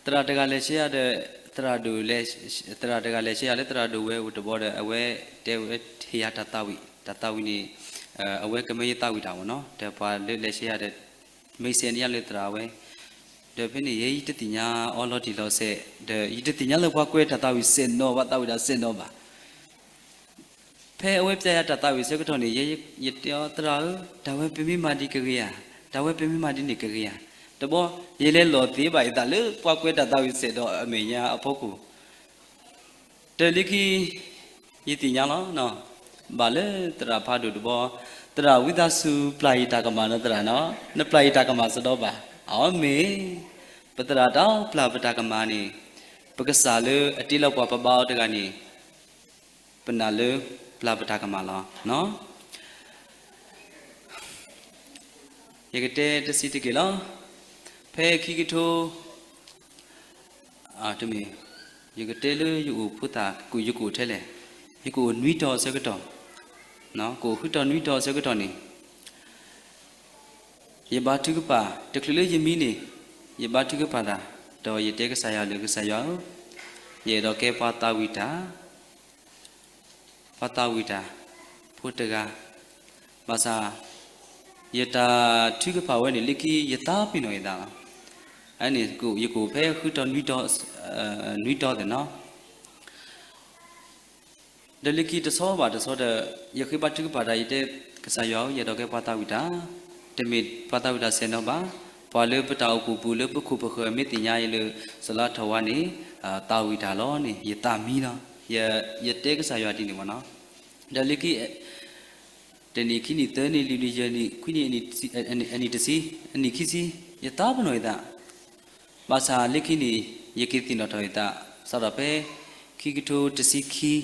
သရၣ်တဂၤလဲၤဆဲးယၤဒီး သရၣ်ဒိၣ်လဲၤ, သရၣ်တဂၤလဲၤဆဲးယၤလၢသရၣ်ဒိၣ်ဝဲအိၣ်တဘျီဒီး အဝဲတဲဝဲဟ့ၣ်ယၤတၢ်သးဝံၣ်, တၢ်သးဝံၣ်န့ၣ် အဝဲကမၢယသးဝံၣ်တၢ်မ့ၢ်နီၤ, ဒီးပှၤလၢလဲၤဆဲးယၤဒီး မ့ၢ်စဲးန့ၢ်ယၤလၢသရၣ်ဝဲ, ဒီးဖဲန့ၣ်ယဲယတသ့ၣ်ညါအီၤလီၤတံၢ်လီၤဆဲး, ဒီးယတသ့ၣ်ညါလၢပှၤကွဲးတၢ်သးဝံၣ်စဲးနီၤဘၣ်, သးဝံၣ်တၢ်စဲးနီၤဘၣ်. ဖဲအဝဲပျဲယၤတၢ်သးဝံၣ်ဆၢကတီၢ်န့ၣ် ယဲယတဲအီၤ သရၣ်ဧၢ, တၢ်ဝဲပမ့ၢ်မၤဒ်ကဂ့ၤဧါ, တၢ်ဝဲပမ့ၢ်မၤဒ်န့ၣ်ကဂ့ၤဧါ. တဘျီ ယလဲၤလီၤသ့ဘၣ်ယသးလၢပှၤကွဲးတၢ်သးဝံၣ်စဲးဒီးအမဲာ်ညါအဖီခိၣ် တၢ်လၢခံ ယသ့ၣ်ညါလီၤ, ဘၣ်လၢသရၣ်ဖးဒိၣ်တဘျီ, သရၣ်ဝံသးစူၤပျၢ်ယတၢ်ကမၣ်နီၤသရၣ်နီၤ, နပျၢ်ယတၢ်ကမၣ်စ့ၢ်ဒီးဘၣ်. အမ့ၢ် ပသရၣ်တၢ်ပျၢ်ပတၢ်ကမၣ်န့ၣ် ပကစၢ်လၢအတ့လီၤပှၤပဘါအီၤတဂၤန့ၣ် ပနာ်လၢပျၢ်ပတၢ်ကမၣ်လီၤ. ယကတဲတဆံးတက့ၢ်လီၤ. ဖဲခံကထိ တမ့ၢ်, ယကတဲလၢယအိၣ်ဖိသၣ် ယကအိၣ်ထဲလဲၣ်, ယကအိၣ်နွံတီၤအဆၢကတီၢ်, ကအိၣ်ဃုတီၤနွံတီၤအဆၢကတီၢ်န့ၣ် ယဘါထုကဖၣ် တချုးလၢယမံန့ၣ် ယဘါထုကဖၣ်သး, ဒီးယတဲကစၢ်ယွၤလၢကစၢ်ယွၤဧၢ, ယအဲၣ်ဒိးကဲပှၤသးဝံၣ်တၢ် ပှၤသးဝံၣ်တၢ်ဖိတဂၤ, ဘၣ်ဆၣ် ယတၢ်ထုကဖၣ်ဝဲန့ၣ် လၢခံယသးပ့ၤနီၣ်ယသးလီၤ. အန့ၣ် ယကအိၣ်ဖဲဃုတီၤ နွံတီၤသ့ၣ်နီၤ. ဒီးလၢခံတဆီဘၣ်တဆီဒီး ယဃ့ဘါထုကဖၣ်တၢ် ယတဲကစၢ်ယွၤဧၢ, ယအဲၣ်ဒိးကဲပှၤသးဝံၣ်တၢ်, တမ့ၢ်ပှၤသးဝံၣ်တၢ်စဲးနီၤဘၣ်, ပှၤလၢပတၢ်အိၣ်ဖှိၣ်ပူၤလၢပခိၣ်ပဃၢၤမ့ၢ်သ့ၣ်ညါအံၤလၢ စီၤလါထီၣ်ဝါန့ၣ် သးဝံၣ်တၢ်လီၤန့ၣ် ယသးမံလီၤ. ယတဲကစၢ်ယွၤဒ်န့ၣ်မ့ၢ်နီၤ. ဒီးလၢခံ တနံၣ်ခံနံၣ်သၢနံၣ်လွံၢ်နံၣ်ယဲၢ်နံၣ်ခွံနံၣ် အနံၣ်တဆံ အနံၣ်ခံဆံ ယသးပ့ၤနီၣ်ယသး, ဘၣ်ဆၣ်လၢခံန့ၣ် ယက့ၤသ့ၣ်နီၣ်ထီၣ်ယသး စးထီၣ်ဖဲ ခံကထိတဆံခံ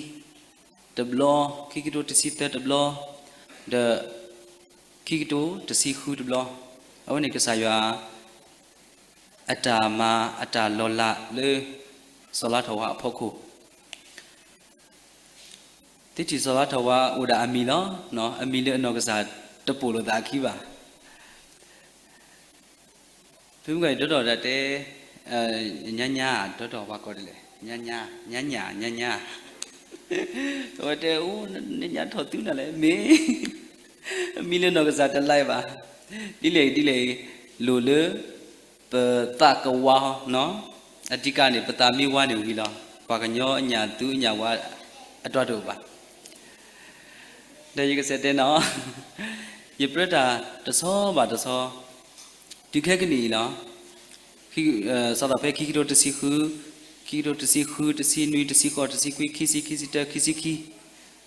တဘျီ, ခံကထိတဆံသၢတဘျီ, ဒီး ခံကထိတဆံဃုတဘျီ, အဝဲန့ၣ်ကစၢ်ယွၤ အတၢ်မၤအတၢ်လီၤလးလၢ စီၤလါထီၣ်ဝါအဖီခိၣ် သုထံၣ်စီၤလါထီၣ်ဝါအိၣ်ဒၣ်အမံၤလီၤ. အမံၤလၢအနီၢ်ကစၢ်တပိာ်လိာ်သးအခံဘၣ်. ဖုမုၢ်ဂၤအံၤဒီးဒီးဒၣ်တဲ ညါညါ ဒီးဒီးပှၤကိးဒ်လဲၣ် ညါညါ ညါညါ ညါညါ အဝဲတဲအိၣ် နညါထီၣ်သုနၤလဲၣ် မ့ၢ် အမံၤလၢနီၢ်ကစၢ်တလၢဘၣ်. ဒ်လဲၣ်ဒ်လဲၣ် လိၣ်လၢ ပသးကဝါနီၤ, အဓိကန့ၣ် ပသးမ့ၢ်ဝါန့ၣ်ဝံၤလီၤ. ပှၤကညီအညၣ်သူအညၣ်ဝါ အတၢ်တအိၣ်ဘၣ်. ဒီးယကစံးတဲနီၤ, ယပြၢတၢ်တဆီဘၣ်တဆီ, တုၤခဲကနံၣ်အံၤလီၤ. စးထီၣ်ဖဲခံကထိတဆံဃု, ခံကထိတဆံဃု, တဆံနွံ, တဆံဃိး, တဆံခွံ, ခံဆံ, ခံဆံတၢ, ခံဆံခံ,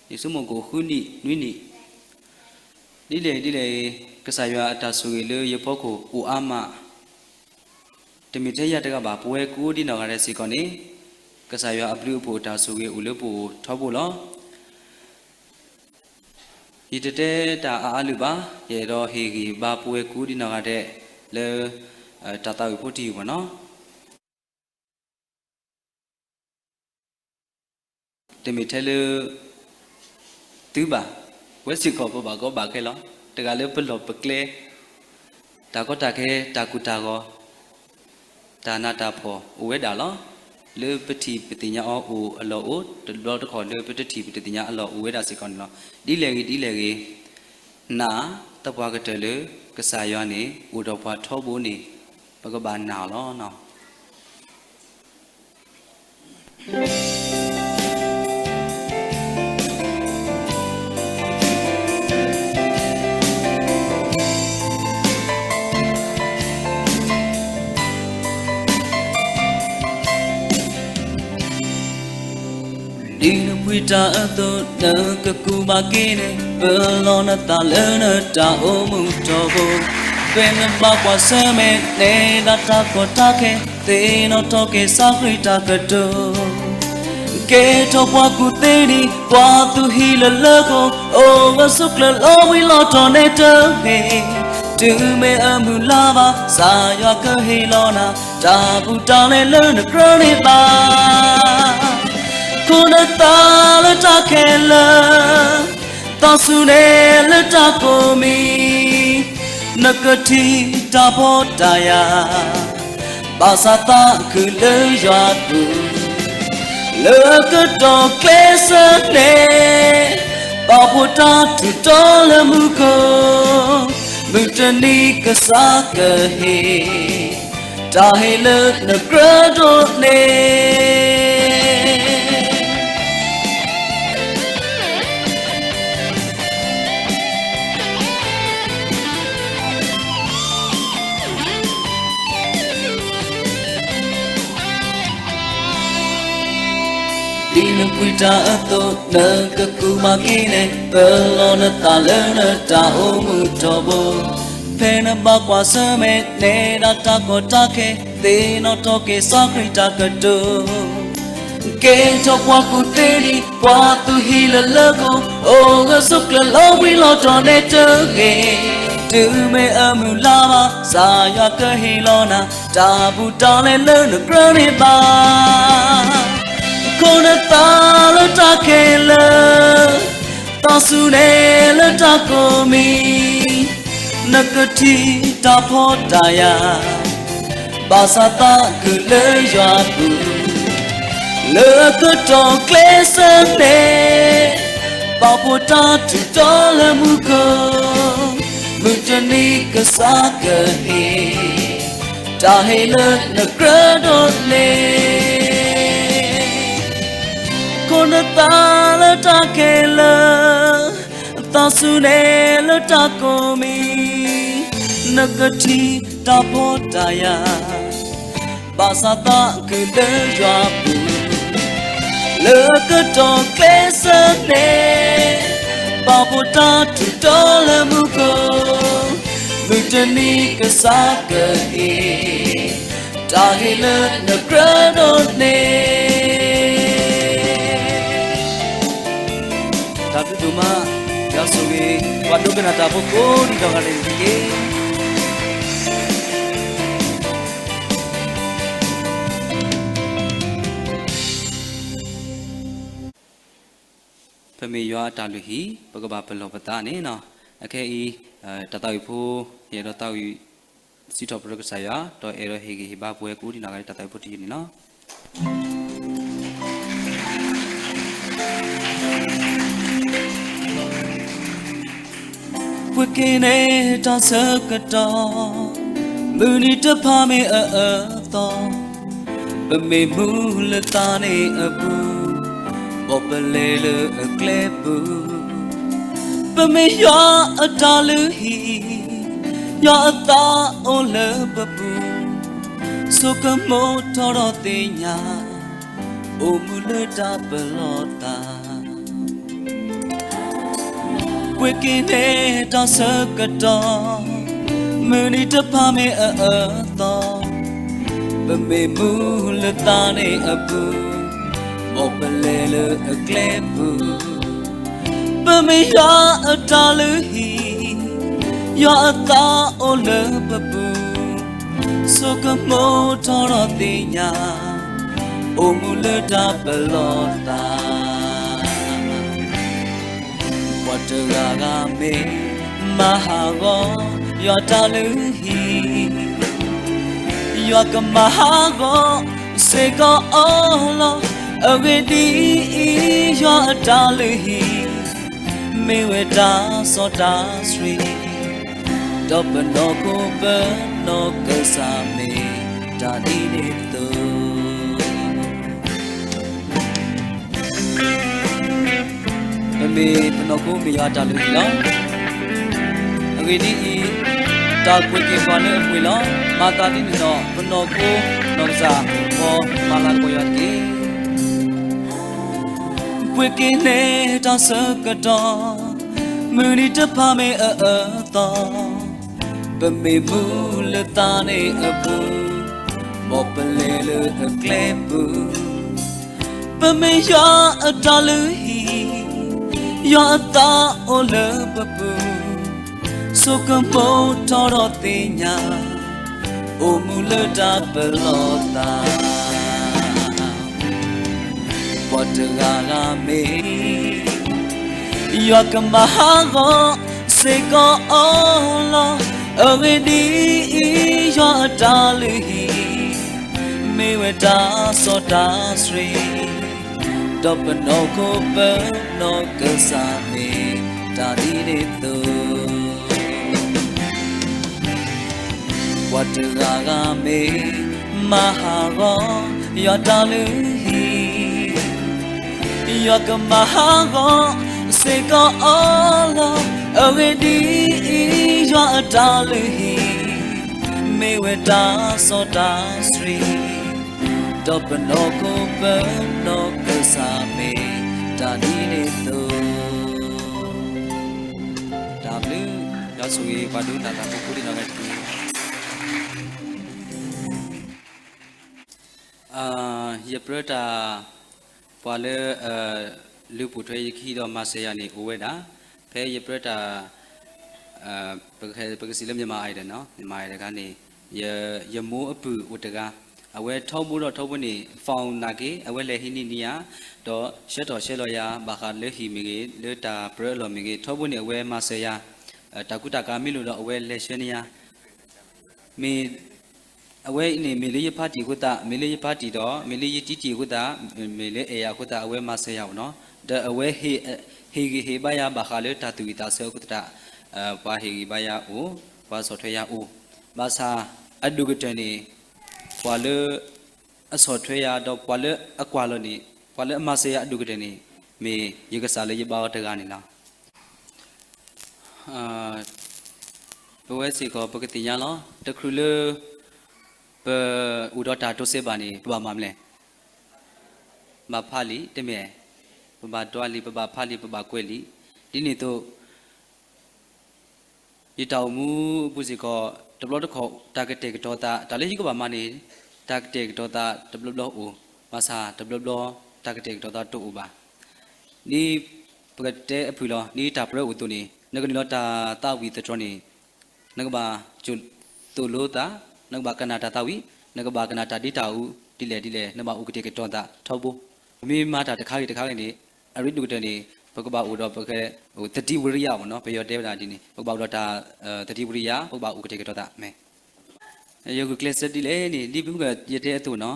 ယဆိကမိၣ်ကအိၣ်ဃုနံၣ်, နွံနံၣ် ဒ်လဲၣ်ဒ်လဲၣ်, ကစၢ်ယွၤအတၢ်ဆိၣ်ဂ့ၤလၢယဖီခိၣ်အိၣ်အါမး, တမ့ၢ်ထဲယၤတဂၤဘၣ်, ပဝဲကိးဒံနီၢ်ဂၤဒဲးစ့ၢ်ကီးန့ၣ်, ကစၢ်ယွၤအဘျုးအဖှိၣ်အတၢ်ဆိၣ်ဂ့ၤအိၣ်လၢပအိၣ်ထီဘိလီၤ. ယတတဲတၢ်အါအါလုၢ်ဘၣ်, ယအဲၣ်ဒိးဟ့ၣ်ဂံၢ်ဘါပဝဲကိးဒံနီၢ်ဂၤဒဲးလၢ တၢ်သးဝံၣ်ဖိတယုၢ်မ့ၢ်နီၤ. တမ့ၢ်ထဲလၢ သုဘၣ်, ဝဲစ့ၢ်ကီးပဘၣ်ကီဘၣ်ခဲလီၤ. တဂၤလၢပလီၢ်ပကျဲ, တၢ်ကီတၢ်ခဲ, တၢ်ကူတၢ်ဂီၤ, တၢ်နးတၢ်ဖှီၣ်အိၣ်ဝဲဒၣ်လီၤ. လၢပထံၣ်ပသ့ၣ်ညါအီၤအိၣ်အလီၢ်အိၣ်, တဘျီတခီၣ်လၢပတထံၣ်ပတသ့ၣ်ညါအလီၢ်အိၣ်ဝဲဒၣ်စ့ၢ်ကီးန့ၣ်လီၤ. ဒ်လဲၣ်ဂ့ၤဒ်လဲၣ်ဂ့ၤ, နာ်သပှၢ်ကတၢၢ်လၢကစၢ်ယွၤန့ၣ် အိၣ်ဒီးပှၤထီဘိန့ၣ် ပကဘၣ်နာ်အီၤလီၤ. ဒ်နပှံၤတၢ်အသိး နကကူးဘၣ်က့ၤန့ၣ် ပလီၢ်နသးလၢနတၢ်အိၣ်မူထီဘိ, ဖဲနဘၣ်ကွၢ်ဆၢၣ်မဲာ်နဲဒၣ်တၢ်ကီတၢ်ခဲ, သ့ၣ်နီၣ်ထီၣ်က့ၤစီၤခရံာ်တၢ်ကတိၤ ကဲထီၣ်ပှၤကူၣ်သ့ဒံး ပှၤသူၣ်ဟံၣ်လၢလၢခိၣ်, အိၣ်ဂၢၢ်ဆိးကျၢၤလီၤဝံၤလီၤတီၤန့ၣ်တဂ့ၤ, တုၤမ့ၢ်အမုၢ်လါဘၣ် ကစၢ်ယွၤကဟ့ၣ်လီၤနၤ တၢ်ဘူၣ်တၢ်လဲလၢနကြၢးန့ၢ်ဘၣ်, ခိၣ်နသးလၢတၢ်ခဲလၢာ်, သးဆူၣ်န့ၣ်လၢတၢ်ကိးမံၤ နကထံၣ်တၢ်ဖှီၣ်တၢ်ယာ်, ဘၣ်ဆၣ်သးခုလၢယွၤအပူၤ, လၢအကတီၢ်ကျဲစၢၤန့ၣ်, ပာ်ဖှိၣ်တၢ်ထူးတီၤလၢမူခိၣ်, မုၢ်တနံၤကစၢ်ကဟ့ၣ်, တၢ်ဟ့ၣ်လၢနကြၢးဒိးန့ၣ် ဒ်နပှ့ၤတၢ်အသိး နကကူၣ်မၤက့ၤန့ၣ်, ပလီၢ်နသးလၢနတၢ်အိၣ်မူထီဘိ, ဖဲနဘၣ်ကွၢ်ဆၢၣ်မဲာ်နဲဒၣ်တၢ်ကီတၢ်ခဲ, သ့ၣ်နီၣ်ထီၣ်က့ၤစီဆှံတၢ်ကတိၤ ကဲထီၣ်ပှၤကူၣ်သ့ဒံး ပှၤသူၣ်ဟံၣ်လၢလၢပှဲၤပှဲၤ, အိၣ်ဂၢၢ်ဆိးကျၢၤလီၤဘှံးလီၤတီၤန့ၣ်တဂ့ၤ, တုၤမ့ၢ်အမုၢ်လါဘၣ်, ကစၢ်ယွၤကဟ့ၣ်လီၤနၤ, တၢ်ဘူးတၢ်လဲလၢနကြၢးန့ၣ်ဘၣ်. ခိၣ်နသးလၢတၢ်ခဲလၢာ်, သးစူၤန့ၣ်လၢတၢ်ကိးမံၤ, နကထံၣ်တၢ်ဖှီၣ်တၢ်ယာ်, ဘၣ်ဆၣ်သးခုလၢယွၤအပူၤ, လၢအကတီၢ်ကျဲစၢၤန့ၣ်, ပာ်ဖှိၣ်တၢ်ထူးတီၤလၢမူခိၣ်, မုၢ်တနံၤကစၢ်ကဟ့ၣ်, တၢ်ဟ့ၣ်လၢနကြၢးဒိးန့ၣ် ခိၣ်နသးလၢတၢ်ခဲလၢာ်, သးစူၤန့ၣ်လၢတၢ်ကိးမံၤ, နကထံၣ်တၢ်ဖှီၣ်တၢ်ယာ်, ဘၣ်ဆၣ်သးခုလၢယွၤအပူၤ, လၢအကတီၢ်ကျဲစၢၤန့ၣ်, ပာ်ဖှိၣ်တၢ်ထူးတီၤလၢမူခိၣ်, မုၢ်တနံၤကစၢ်ကဟ့ၣ်, တၢ်ဟ့ၣ်လၢနကြၢးဒိးန့ၣ် တၢ်ဘျုးဒိၣ်မး, ယွၤဆိၣ်ဂ့ၤ, ပှၤဒိကနၣ်တၢ်ဖိကိးဒံးနီၢ်ဂၤဒဲးန့ၣ်တက့ၢ်. ပမ့ၢ်ယွၤအတၢ်လုၢ်ဟံၣ်, ပကဘၣ်ပလီၢ်ပသးန့ၣ်လီၤ. အခဲအံၤ, တၢ်သးဝံၣ်ဖိ, ယအဲၣ်ဒိးသးဝံၣ်စံးထီၣ်ပတြၢၤကစၢ်ယွၤ, ဒီးအဲၣ်ဒိးဟ့ၣ်ဂံၢ်ဟ့ၣ်ဘါပှၤကိးဒံးနီၢ်ဂၤဒဲး တၢ်သးဝံၣ်ဖိတယုၢ်န့ၣ်လီၤ. ပှ့ၤက့ၤန့ၢ်တၢ်ဆၢကတီၢ်, မုၢ်နံၤတဖၣ်မ့ၢ်အအၢအသီ, ပမ့ၢ်မူလၢသးန့ၣ်အပူၤ, ဘီၣ်ပလဲလၢအကျဲပူၤ, ပမ့ၢ်ယွၤအတၢ်လုၢ်ဟံၣ်, ယွၤအသးအိၣ်လၢပပူၤ, ဆိကမိၣ်ထီၣ်ဒီးသ့ၣ်ညါ, အိၣ်မူလၢတၢ်ပလီၢ်သး ပှ့ၤက့ၤန့ၢ်တၢ်ဆၢကတီၢ်, မုၢ်နံၤတဖၣ်မ့ၢ်အအၢအသီ, ပမ့ၢ်မူလၢသးန့ၣ်အပူၤ, ဘီၣ်ပလဲလၢအကျဲပူၤ, ပမ့ၢ်ယွၤအတၢ်လုၢ်ဟံၣ်, ယွၤအသးအိၣ်လၢပပူၤ, ဆိကမိၣ်ထီၣ်ဒီးသ့ၣ်ညါ, အိၣ်မူလၢတၢ်ပလီၢ်သး ပှၤတဂၤဂၤမ့ၢ်မၤဟးဂီၤ ယွၤတၢ်လုၢ်ဟံၣ်, ယွၤကမၤဟးဂီၤစ့ၢ်ကီးအီၤလီၤ. အဂ့ၢ်ဒ်အံၤ, ယွၤအတၢ်လုၢ်ဟံၣ် မ့ၢ်ဝဲတၢ်စီတၢ်ဆှံ, ဒီးပနီၢ်ခိပနီၢ်ကစၢ်မ့ၢ်တၢ်ဒ်န့ၣ်အသိး ပမ့ၢ်ပနီၢ်ခိမ့ၢ်ယွၤအတၢ်လုၢ်ဟံၣ်လီၤ. အဂ့ၢ်ဒ်အံၤ, တၢ်ကွဲးက့ၤပှၤလၢအပှ့ၤလီၤ. မၤသးဒ်န့ၣ်ဒီး ပနီၢ်ခိနီၢ်ကစၢ် မ်မၤလၤကပီၤယွၤတက့ၢ်. ပှ့ၤက့ၤန့ၢ်တၢ်ဆၢကတီၢ်, မုၢ်နံၤတဖၣ်မ့ၢ်အအၢအသီ, ပမ့ၢ်မူလၢသးန့ၣ်အပူၤ, ဘီၣ်ပလဲလၢအကျဲပူၤ, ပမ့ၢ်ယွၤအတၢ်လုၢ်ဟံၣ်, ယွၤအသးအိၣ်လၢပပူၤ, ဆိကမိၣ်ထီၣ်ဒီးသ့ၣ်ညါ, အိၣ်မူလၢတၢ်ပလီၢ်သး ပှၤတဂၤဂၤမ့ၢ် ယွၤကမၤဟးဂီၤစ့ၢ်ကီးအီၤလီၤ. အဂ့ၢ်ဒ်အံၤ, ယွၤအတၢ်လုၢ်ဟံၣ် မ့ၢ်ဝဲတၢ်စီတၢ်ဆှံ, ဒီးပနီၢ်ခိပနီၢ်ကစၢ်မ့ၢ်တၢ်ဒ်န့ၣ်အသိး, ပှၤတဂၤဂၤမ့ၢ်မၤဟးဂီၤ ယွၤတၢ်လုၢ်ဟံၣ် ယွၤကမၤဟးဂီၤစ့ၢ်ကီးအီၤလီၤ. အဂ့ၢ်ဒ်အံၤ, ယွၤအတၢ်လုၢ်ဟံၣ် မ့ၢ်ဝဲတၢ်စီတၢ်ဆှံ, ဒီးပနီၢ်ခိပနီၢ်ကစၢ်မ့ၢ်တၢ်ဒ်န့ၣ်အသိး, တၢ်ဘျုး, ယွၤဆိၣ်ဂ့ၤပှၤဒိကနၣ်တၢ်ဖိကိးဂၤဒဲးန့ၣ်တက့ၢ်. ယပြၢတၢ်, ပှၤလၢ လုၢ်ပိာ်ထွဲယခံဒီးမၤစၢၤယၤန့ၣ်အိၣ်ဝဲဒၣ်, ဖဲယပြၢတၢ်, ပကစံးလၢ မြန်မာ့အိုင်ဒီး မြန်မာ့အိုင်ဒီး အခါန့ၣ်, ယမိၢ်အပုၢ်အိၣ်တဂၤ, အဝဲထီဘိဒီးထီဘိန့ၣ် phone နာ်က့ အဝဲလဲၤဟံးန့ၢ်န့ၢ်ယၤ, ဒီးဆှၢထီၣ်ဆှၢလီၤယၤ ဘၣ်ဃးလၢဟံၣ်မ့ၢ်ဂ့ၤ လၢတၢ်ပြၢအလီၢ်မ့ၢ်ဂ့ၤ ထီဘိန့ၣ် အဝဲမၤစၢၤယၤ, တၢ်ကူတၢ်ကၤမ့ၢ်လိၣ်ဒီး အဝဲလဲၤဆှၢန့ၢ်ယၤ မ့ၢ်, အဝဲအံၤန့ၣ် မ့ၢ်လၢယဖါတံၢ်အဃိသတး, မ့ၢ်လၢယဖါတံၢ်ဒီး မ့ၢ်လၢယတံတံၢ်အဃိသတး, မ့ၢ်လၢအဲၣ်ယၤအဃိသတး အဝဲမၤစၢၤယၤအိၣ်နီၤ, ဒီးအဝဲဟ့ၣ်ဂံၢ်ဟ့ၣ်ဘါယၤ ဘၣ်ဃးလၢတၢ်သူၣ်ဝံၣ်သးဆၢအဃိသတး, ပှၤဟ့ၣ်ဂံၢ်ဘါယၤအိၣ်, ပှၤဆီၣ်ထွဲယၤအိၣ်, ဘၣ်ဆၣ်အဒိၣ်ကတၢၢ်န့ၣ်, ပှၤလၢအဆီၣ်ထွဲယၤဒီးပှၤလၢအကွၢ်လီၤန့ၣ်, ပှၤလၢအမၤစၢၤယၤအဒိၣ်ကတၢၢ်န့ၣ်, မ့ၢ်ယကစၢ်လၢယဘါအီၤတဂၤန့ၣ်လီၤ. ပဝဲစ့ၢ်ကီးပကသ့ၣ်ညါလီၤ. တချုးလၢ ပအိၣ်ဒီးတၢ်တိစဲးဘၣ်န့ၣ် ပဘၣ်မၤမနုၤလဲၣ်. ဘၣ်ဖးလံာ်, တမ့ၢ်, ပဘၣ်တွါလံာ်, ပဘၣ်ဖးလံာ်, ပဘၣ်ကွဲးလံာ်. ဒ်န့ၣ်အသိး ယတၢ်အိၣ်မူအပူၤစ့ၢ်ကီး တဘျီတခီၣ် တၢ်ကတဲာ်ကတီၤသး တၢ်လၢယကဘၣ်မၤန့ၣ်, တၢ်ကတဲာ်ကတီၤသးတဘျီဘျီအိၣ်, ဘၣ်ဆၣ်တဘျီဘျီ တၢ်ကတဲာ်ကတီၤသးတအိၣ်ဘၣ်. ဒ်ပကတဲအဖုၣ်လီၤ, ဒ်တၢ်ပြၢအိၣ်အသိးန့ၣ်, နကနုာ်လီၤတၢ်သးဝံၣ်သတြီၤန့ၣ်, နကဘၣ်ကၠိၣ်သိၣ်လိသး, နကဘၣ်ကနၣ်တၢ်သးဝံၣ်, နကဘၣ်ကနၣ်တၢ်ဒ့တၢ်အူ ဒ်လဲၣ်ဒ်လဲၣ်, နဘၣ်အိၣ်ကတဲာ်ကတီၤသးထီဘိ. ပမ့ၢ်မၤတၢ်တခါဂ့ၤတခါဂ့ၤန့ၣ်, အရ့ဒိၣ်ကတၢၢ်န့ၣ်, ပကဘၣ်အိၣ်ဒီးပက သတိဝီရိယ မ့ၢ်နီၤ, ပယီၤတဲဝဲဒၣ်ဒ်န့ၣ်, ပကဘၣ်အိၣ်ဒီးတၢ်သတိဝီရိယ, ပကဘၣ်အိၣ်ကတဲာ်ကတီၤသး, မ့ၢ် ယဂုာ်ကျဲးစၢးဒ်လဲၣ်န့ၣ်, ဒ်ပမ့ၢ်ယတဲအသိးနီၤ,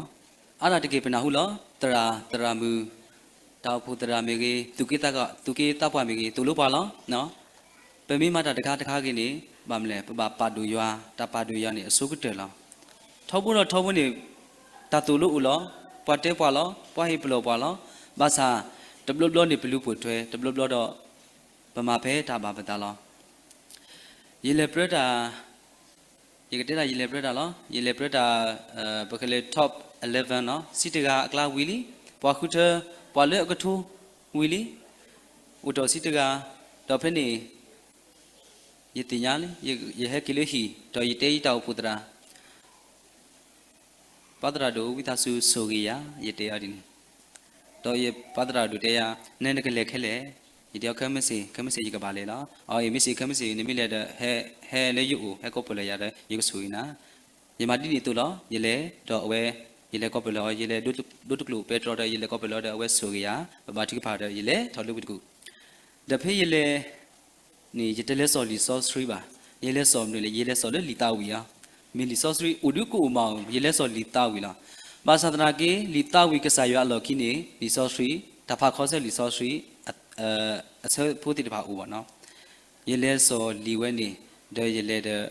အါဒၣ်တက့ၢ်ပနၢ်ဟူလီၤ, သရၣ်သရၣ်မုၣ်, တၢ်အိၣ်ဖှိၣ်သရၣ်မ့ၢ်ဂ့ၤ, သူၣ်က့သးပှၢ်မ့ၢ်ဂ့ၤ, သိၣ်လိပှၤလီၤ. ပမ့ၢ်မၤတၢ်တခါတခါဂ့ၤန့ၣ်, ဘၣ်မနုၤလဲၣ်, ပဘၣ်ပာ်ဒိၣ်ယွၤ, တၢ်ပာ်ဒိၣ်ယွၤန့ၣ် အဆိကတၢၢ်လီၤ. ထီဘိဒီးထီဘိန့ၣ်, တၢ်သိၣ်လိအိၣ်လီၤ, ပှၤတဲပှၤလီၤ, ပှၤဟ့ၣ်ပလီၢ်ပှၤလီၤ, ဘၣ်ဆၣ်, တဘျီဘျီန့ၣ်ပလူၤပိာ်ထွဲ, တဘျီဘျီဒီး ပမၤဖဲတၢ်ဘၣ်ပသးလီၤ. ယလဲၤပြၢတၢ်, ယကတဲဒၣ်ယလဲၤပြၢတၢ်လီၤ. ယလဲၤပြၢတၢ်, ပကလဲၤ top eleven နီၤ, ဆံတဂၤအကျါဝံၤလံ, ပှၤဃုထၢ, ပှၤလၢအကထိဝံၤလံ, အိၣ်ထီၣ်ဆံတဂၤ, ဒီးဖဲန့ၣ် ယသ့ၣ်ညါလံ, ယဟဲက့ၤလၢဟံၣ်, ဒီးယတဲယတၢ်အိၣ်ဖှိၣ်သရၣ် ပၢ်သရၣ်ဒိၣ်ဝံသးစူၤဆိၣ်ဂ့ၤယၤ, ယတဲအီၤဒ်န့ၣ်, ဒီးယပၢ်သရၣ်ဒိၣ်တဲယၤ, နဲနကလဲၤခဲလဲၣ်, ယတဲအီၤခဲမုၢ်ဆ့ၣ်, ခဲမုၢ်ဆ့ၣ်ယကဘၣ်လဲၤလီၤ. အီၤအံၤမုၢ်ဆ့ၣ်ခဲမုၢ်ဆ့ၣ်န့ၣ်မ့ၢ်လဲၤဒီး, ဟဲလၢယအိၣ် ဟဲကိးပလၢၢ်ယၤဒီး ယကဆိၣ်ဂ့ၤနၤ, ယမၤဒ်န့ၣ်အသိးလီၤ. ယလဲၤဒီးအဝဲ, ယလဲၤကိးပလၢၢ်အီၤ, ယလဲၤဒိတကျိာ်ပဲတြီဒီး ယလဲၤကိးပလၢၢ်အီၤဒီး အဝဲဆိၣ်ဂ့ၤယၤ, ပဘါထုကဖၣ်ဒီး ယလဲၤထီၣ်လၢဝံတကူၣ်, ဒီးဖဲယလဲၤ န့ၣ် ယတလဲၤစိာ်လံာ်စီဆှံဘၣ်. ယလဲၤစိာ်မနုၤလဲၣ်, ယလဲၤစိာ်လၢလံာ်သးဝံၣ်လီၤ. မ့ၢ်လံာ်စီဆှံအိၣ်ဒုးကအိၣ်မးအိၣ်, ယလဲၤစိာ်လံာ်သးဝံၣ်လီၤ. ဘၣ်ဆၣ်သနာ်က့ လံာ်သးဝံၣ်ကစၢ်ယွၤအလီၢ်ခံန့ၣ် လံာ်စီဆှံ, တၢ်ဖးခီဆၢလံာ်စီဆှံ, အဆၢဖိသ့ၣ်တဖၣ်အိၣ်ဘၣ်နီၤ. ယလဲၤစိာ်လံာ်ဝဲန့ၣ်, ဒီးယလဲၤဒီး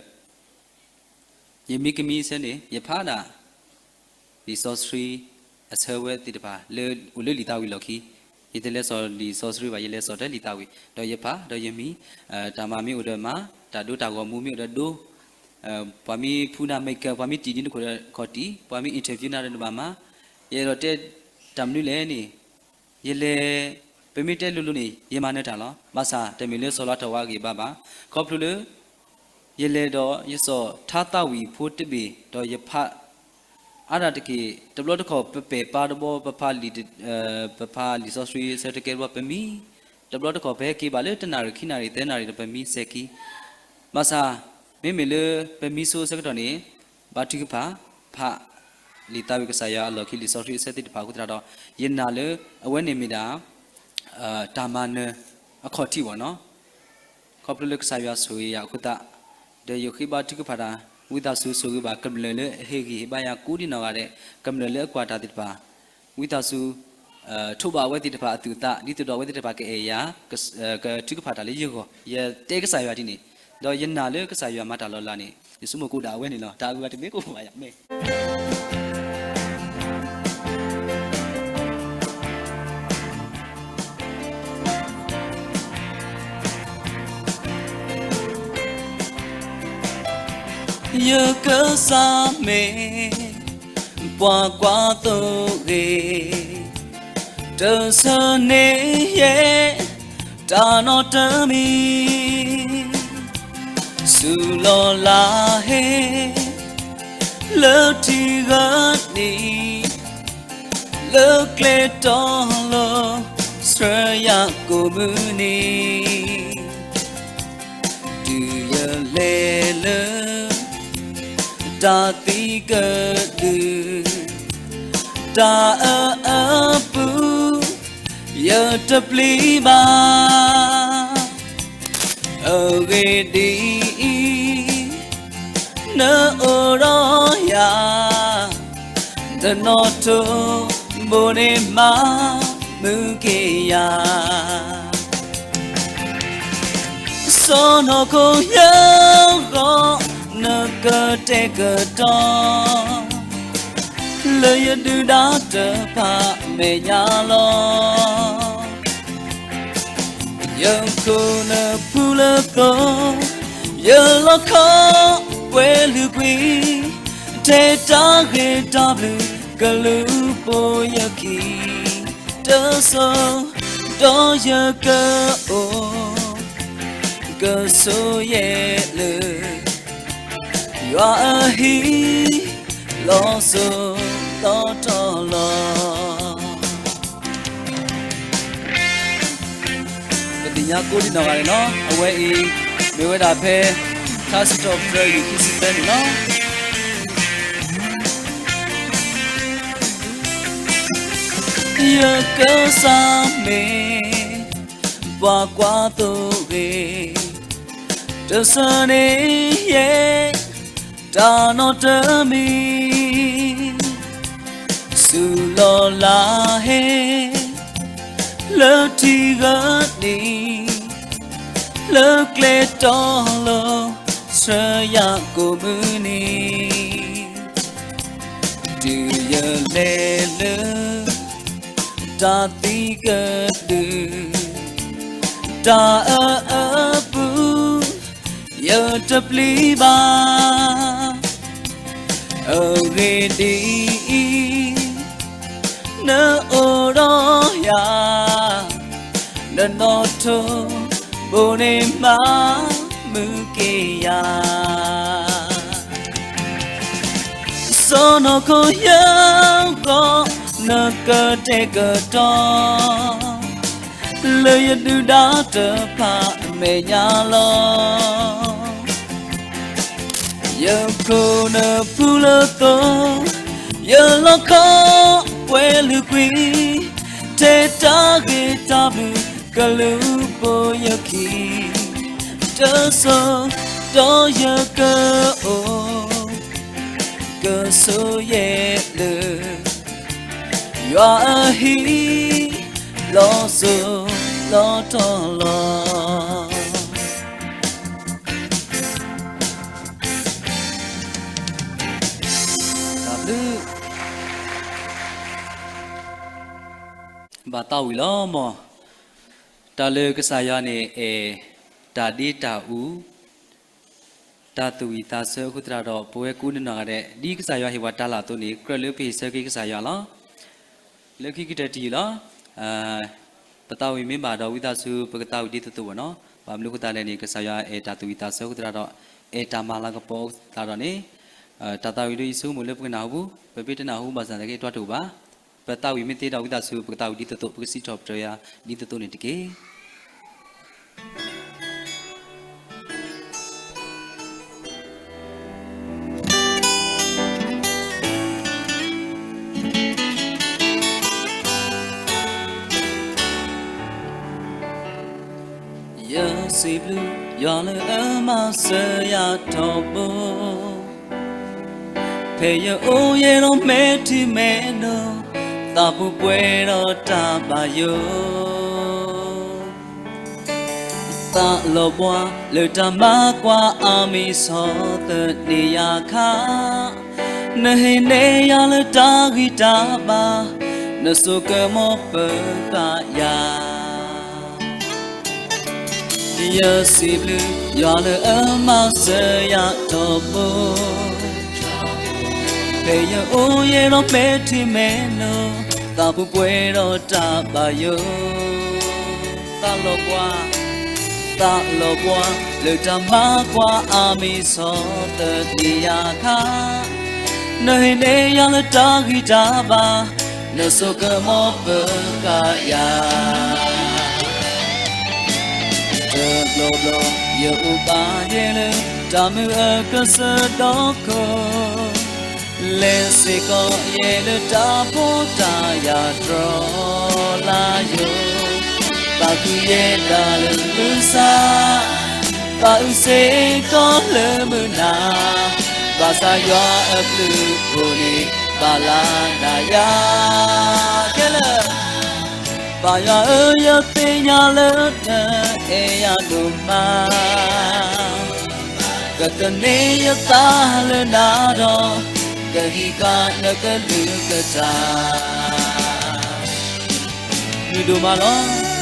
ယမံကမံဆၢန့ၣ် ယဖးဒၣ် လံာ်စီဆှံအဆၢဝဲသ့ၣ်တဖၣ် လၢအိၣ်လၢလံာ်သးဝံၣ်လီၢ်ခံ, ယတလဲၤစိာ်လံာ်စီဆှံဘၣ်, ယလဲၤစိာ်ထဲလံာ်သးဝံၣ်, ဒီးယဖးဒီးယမံ, တၢ်မၤမ့ၢ်အိၣ်ဒီးမၤ, တၢ်ဒိတၢ်ဂီၤမူမ့ၢ်အိၣ်ဒီးဒိ, ပှၤမ့ၢ်ဖှူနၤ makeup, ပှၤမ့ၢ်တံၢ်ဒ်နခိၣ်ဒီးခီၣ်တံၢ်, ပှၤမ့ၢ် interview နၤဒီးနဘၣ်မၤ, ယအဲၣ်ဒိးတဲတၢ်မနုၤလဲၣ်န့ၣ် ယလဲၤ, ပမ့ၢ်တဲလိၤလိၤန့ၣ် ယမၤနၢၤတၢ်လီၤ. ဘၣ်ဆၣ်တမ့ၢ်လၢစီၤလါထီၣ်ဝါအဂံၢ်အဘါဘၣ်. ခီဖျိလၢ ယလဲၤဒီးယစိာ်ထါသးဝံၣ်ဖိတဘ့ၣ် ဒီးယဖး အါဒၣ်တက့ၢ် တဘျီတခီၣ် ပပဲာ်ပၢ်တဘျီ ပဖးလံာ်စီဆှံအဆၢတကဲတဘျီ ပမံ, တဘျီတခီၣ် ပဟဲက့ၤဘၣ်လၢတနၣ်ရံၣ်ခံနၣ်ရံၣ်သၢနၣ်ရံၣ်ဒီး ပမံစဲၤခံ. ဘၣ်ဆၣ် မ့မ့ၢ်လၢပမံဆိအဆၢကတီၢ်န့ၣ် ဘါထုကဖၣ်, ဖး လံာ်သးဝံၣ်ကစၢ်ယွၤအလီၢ်ခံ လံာ်စီဆှံအဆၢသ့ၣ်တဖၣ်အဃိသတးဒီး ယနာ်လၢအဝဲန့ၣ်မ့ၢ်ဒၣ် တၢ်မၤနၢၤအခီၣ်ထံးဘၣ်နီၤ. ခီဖျိလၢကစၢ်ယွၤဆိၣ်ဂ့ၤယၤအဃိသတး ဒီးယဃ့ဘါထုကဖၣ်တၢ်, ဝံသးစူၤဆိၣ်ဂ့ၤဘၣ်ကမျၢၢ်လၢအဟ့ၣ်ဂံၢ်ဟ့ၣ်ဘါယၤကိးဒံနီၢ်ဂၤဒဲး, ကမျၢၢ်လၢအကွၢ်တၢ်သ့ၣ်တဖၣ်, ဝံသးစူၤ ထိးဘၣ်အဝဲသ့ၣ်တဖၣ်အသူၣ်အသး ဒ်သိးဒီးအဝဲသ့ၣ်တဖၣ်ကအဲၣ်ယၤ, ကထုကဖၣ်တၢ်လၢယဂီၢ်, ယတဲကစၢ်ယွၤဒ်န့ၣ်, ဒီးယနာ်လၢကစၢ်ယွၤမၤတၢ်လီၤလးန့ၣ် ယဆိကမိၣ်ကအိၣ်ဒၣ်အဝဲန့ၣ်လီၤ. တၢ်အဂုၤအဂၤတမ့ၢ်ကအိၣ်ဘၣ်ယၤမ့ၢ် ယကစၢ်မ့ၢ် ပှၤကွၢ်သိဂ့ၤ, တဆၢန့ၣ်ယဲ တၢ်နီတမံၤ, စူၤလီၤလးဟ့ လၢထံဂၤနံၤ, လၢကျဲတီၤလီၤ ဆှၢယၤကိးမုၢ်နံၤ, တုၤယလဲၤလၢ တၢ်သံကဒု, တၢ်အအၢပူၤ ယတပျံၤဘၣ်. အဂ့ၢ်ဒ်အံၤ, နအိၣ်ဒီးယၤ, နနီၣ်ထိးဘိန့ၣ်မၤမုာ်က့ၤယၤ စီၤနီၢ်ခိယဲဂီၢ် နကတဲာ်ကတီၤ လၢယဒုၣ်ဒါတဖၣ်အမဲာ်ညါလီၤ. ယခိၣ်နူာ်ဖုလၢသိ, ယလီၢ်ခီပှဲၤလုာ်ကွံာ်, ထဲတၢ်ဂ့ၤတၢ်ဘျုးကလူၤပိာ်ယခံ, တစိၤဒီးယကအိၣ် ကဆိၣ်ယဲၢ်လၢ ယွၤအဟံၣ် လီၤစိၤလီၤထီလီၤ. ပသ့ၣ်ညါကိးဒံနီၢ်ဂၤန့ၣ်လီၤ. အဝဲအံၤ မ့ၢ်ဝဲဒၣ်ဖဲ ထါစံးထီၣ်ပတြၢၤ ယုၢ်ခံဆံသၢန့ၣ်လီၤ. ယကစၢ်မ့ၢ် ပှၤကွၢ်သိဂ့ၤ, တဆၢန့ၣ်ယဲ တၢ်နီတမံၤ, စူၤလီၤလးဟ့ လၢထံဂၤနံၤ, လၢကျဲတီၤလီၤ ဆှၢယၤကိးမုၢ်နံၤ, တုၤယလဲၤလၢ တၢ်သံကဒု, တၢ်အအၢပူၤ ယတပျံၤဘၣ်. အဂ့ၢ်ဒ်အံၤ, နအိၣ်ဒီးယၤ, နနီၣ်ထိးဘိန့ၣ်မၤမုာ်က့ၤယၤ စီၤနီၢ်ခိယဲဂီၢ် နကတဲာ်ကတီၤ လၢယဒုၣ်ဒါတဖၣ်အမဲာ်ညါလီၤ. ယခိၣ်နူာ်ဖုလၢသိ, ယလီၢ်ခီပှဲၤလုာ်ကွံာ်, ထဲတၢ်ဂ့ၤတၢ်ဘျုးကလူၤပိာ်ယခံ, တစိၤဒီးယကအိၣ် ကဆိၣ်ယဲၢ်လၢ ယွၤအဟံၣ် လီၤစိၤလီၤထီလီၤ. တၢ်ဘျုး ဘၣ်သးဝံၣ်လီၤမၢ်, တၢ်လၢကစၢ်ယွၤန့ၣ်အဲၣ် တၢ်ဒ့တၢ်အူ တၢ်သူၣ်ဝံၣ်သးဆၢအဃိသတးဒီး ပဝဲကိးနီၢ်ဂၤဒဲး ဒ်ကစၢ်ယွၤဟ့ၣ်ပှၤတၢ်လၢ်အသိးန့ၣ် ကြၢးလၢပဟ့ၣ်ဆၢက့ၤကစၢ်ယွၤလီၤ. လၢခံကတၢၢ်တယုၢ်လီၤ. ပသးဝံၣ်မ့ၢ်ဘၣ်ဒီး ဝံသးစူၤ ပကသးဝံၣ်ဒ်သိးသိးဘၣ်နီၤ. ဘၣ်မနုၤအဃိသတးလဲၣ်န့ၣ် ကစၢ်ယွၤအဲၣ်တၢ်သူၣ်ဝံၣ်သးဆၢအဃိသတးဒီး အဲၣ်တၢ်မၤလၤကပီၤအဃိသတးဒီးန့ၣ် တၢ်သးဝံၣ်ဒ်အံၤ ဆိကမိၣ်လၢပကနၢ်ဟူ, ပမ့ၢ်တနၢ်ဟူဘၣ်ဆၣ်သနာ်က့ တၢ်တအိၣ်ဘၣ်. ပသးဝံၣ်မ့ၢ်သ့ဒီး ဝံသးစူၤ ပကသးဝံၣ်ဒ်သိးသိး ပကစံးထီၣ်ပတြၢၤယၤဒ်သိးသိးန့ၣ်တက့ၢ်. ယစံးဘျုး ယွၤလၢအမၤစၢၤယၤထီဘိ, ဖဲယအိၣ်ယဲဒီးမဲာ်ထံမဲာ်နိ, သးပူၤပှဲၤဒီးတၢ်ဘၣ်ယိၣ်, သးလီၤဘှါလၢတၢ်မၤကွၢ်အါမံၤဆီၣ်သနံးယၤခါ, နဟ့ၣ်န့ၢ်ယၤလၢတၢ်ဂံၢ်တၢ်ဘါ, နဆိကမိၣ်ပၢၤဃာ်ယၤ ယစံးဘျုးယွၤလၢအမၤစၢၤယၤထီဘိ, ဖဲယအိၣ်ယဲဒီးမဲာ်ထံမဲာ်နိ, သးပူၤပှဲၤဒီးတၢ်ဘၣ်ယိၣ်, သးလီၤဘှါ, သးလီၤဘှါလၢတၢ်မၤကွၢ်အါမံၤဆီၣ်သနံးယၤခါ, နဟ့ၣ်န့ၢ်ယၤလၢတၢ်ဂံၢ်တၢ်ဘါ, နဆိကမိၣ်ပၢၤဃာ်ယၤ တဘျီဘျီယအိၣ်ဘၣ်ယဲလၢ တၢ်မုာ်အကစၢၢ်ဒီခိၣ်, လဲၤစ့ၢ်ကီးယဲလၢတၢ်ဖှီၣ်တၢ်ယာ်တြီလာယိာ်, သးခုယဲဒၣ်လၢမုၢ်ဆါ, သးအုးစ့ၢ်ကီးလၢမုၢ်နၤ, ဘၣ်ဆၣ်ယွၤအဘျုးအဖှိၣ်န့ၣ် ပာ်လၢဒၣ်ယၤ ခဲလၢာ် ပၢ်ယွၤဧၢ, ယသ့ၣ်ညါလၢနအဲၣ်ယၤဒိၣ်မး, ကသန့ၤယသးလၢနၤဒီး, ကဟံးဃာ်နကလုၢ်ကထါ မုာ်ဒိၣ်မးလီၤ.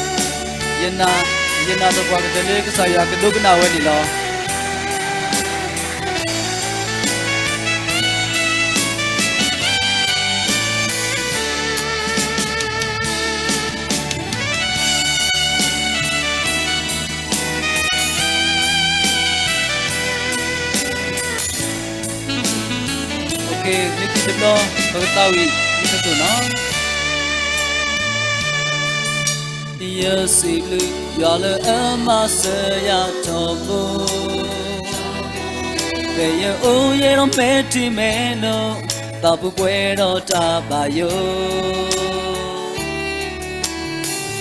ယနာ်, ယနာ်သပှၢ်ကတၢၢ်လၢကစၢ်ယွၤကဒိကနၣ်ဝဲန့ၣ်လီၤ. မ့ၢ်တဘျီ ပကသးဝံၣ်ဒ်သိးသိးနီၤ. ယစံးဘျုးယွၤလၢအမၤစၢၤယၤထီဘိ, ဖဲယအိၣ်ယဲဒီးမဲာ်ထံမဲာ်နိ, သးပူၤပှဲၤဒီးတၢ်ဘၣ်ယိၣ်,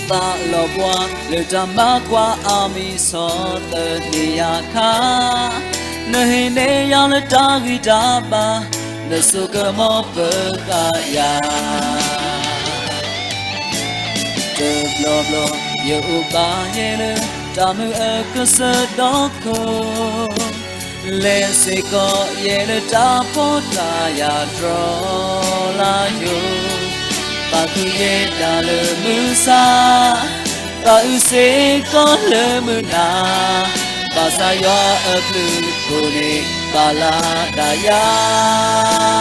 သးလီၤဘှါလၢတၢ်မၤကွၢ်အါမံၤဆီၣ်သနံးယၤခါ, နဟ့ၣ်န့ၢ်ယၤလၢတၢ်ဂံၢ်တၢ်ဘါ, နဆိကမိၣ်ပၢၤဃာ်ယၤ တဘျီဘျီ ယအိၣ်ဘၣ်ယဲလၢ တၢ်မုာ်အကစၢၢ်ဒီခိၣ်, လဲၤစ့ၢ်ကီးယဲလၢတၢ်ဖှီၣ်တၢ်ယာ်တြီလာယိာ်, သးခုယဲဒၣ်လၢမုၢ်ဆါ, သးအုးစ့ၢ်ကီးလၢမုၢ်နၤ, ဘၣ်ဆၣ်ယွၤအဘျုးအဖှိၣ်န့ၣ် ပာ်လၢဒၣ်ယၤ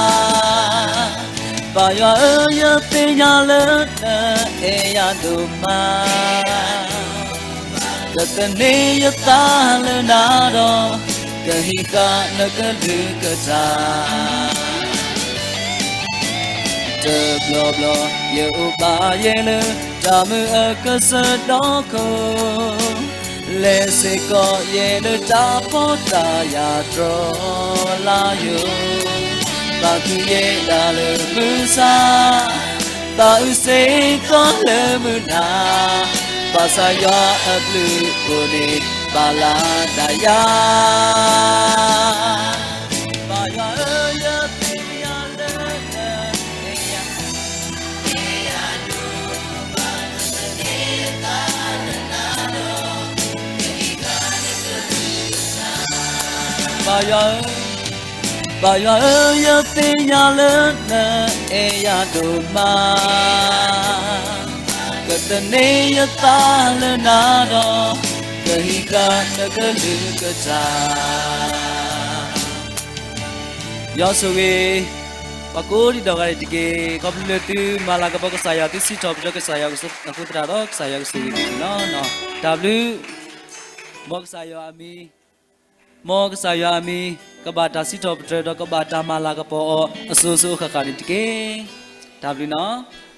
ပၢ်ယွၤဧၢ, ယသ့ၣ်ညါလၢနအဲၣ်ယၤဒိၣ်မး, ကသန့ၤယသးလၢနၤဒီး, ကဟံးဃာ်နကလုၢ်ကထါ တဘျီဘျီ ယအိၣ်ဘၣ်ယဲလၢ တၢ်မုာ်အကစၢၢ်ဒီခိၣ်, လဲၤစ့ၢ်ကီးယဲလၢတၢ်ဖှီၣ်တၢ်ယာ်တြီလာယိာ်, သးခုယဲဒၣ်လၢမုၢ်ဆါ, သးအုးစ့ၢ်ကီးလၢမုၢ်နၤ, ဘၣ်ဆၣ်ယွၤအဘျုးအဖှိၣ်န့ၣ် ပာ်လၢဒၣ်ယၤ ပၢ်ယွၤဧၢ, ယသ့ၣ်ညါလၢနအဲၣ်ယၤ ပၢ်ယွၤဧၢ, ပၢ်ယွၤဧၢ, ယသ့ၣ်ညါလၢနအဲၣ်ယၤဒိၣ်မး, ကသန့ၤယသးလၢနၤဒီး, ကဟံးဃာ်နကလုၢ်ကထါ ယွၤဆိၣ်ဂ့ၤ ပှၤကိးဒံးဒီးဂၤန့ၣ်တက့ၢ်. ခီဖျိလၢသုမၤလၤကပီၤကစၢ်ယွၤ, သုစံးထီၣ်ပတြၢၤကစၢ်ယွၤအဃိသတးဒီး ကစၢ်ယွၤကဆိၣ်ဂ့ၤသုန့ၣ်လီၤ. တၢ်ဘျုး, မ်ကစၢ်ယွၤအမံၤ, မ်ကစၢ်ယွၤအမံၤ ကဘၣ်တၢ်စံးထီၣ်ပတြၢၤဒီးကဘၣ်တၢ်မၤလၤကပီၤအီၤအစိၤစိၤအဃၣ်ဃၣ်န့ၣ်တက့ၢ်. တၢ်ဘျုးနီၤ.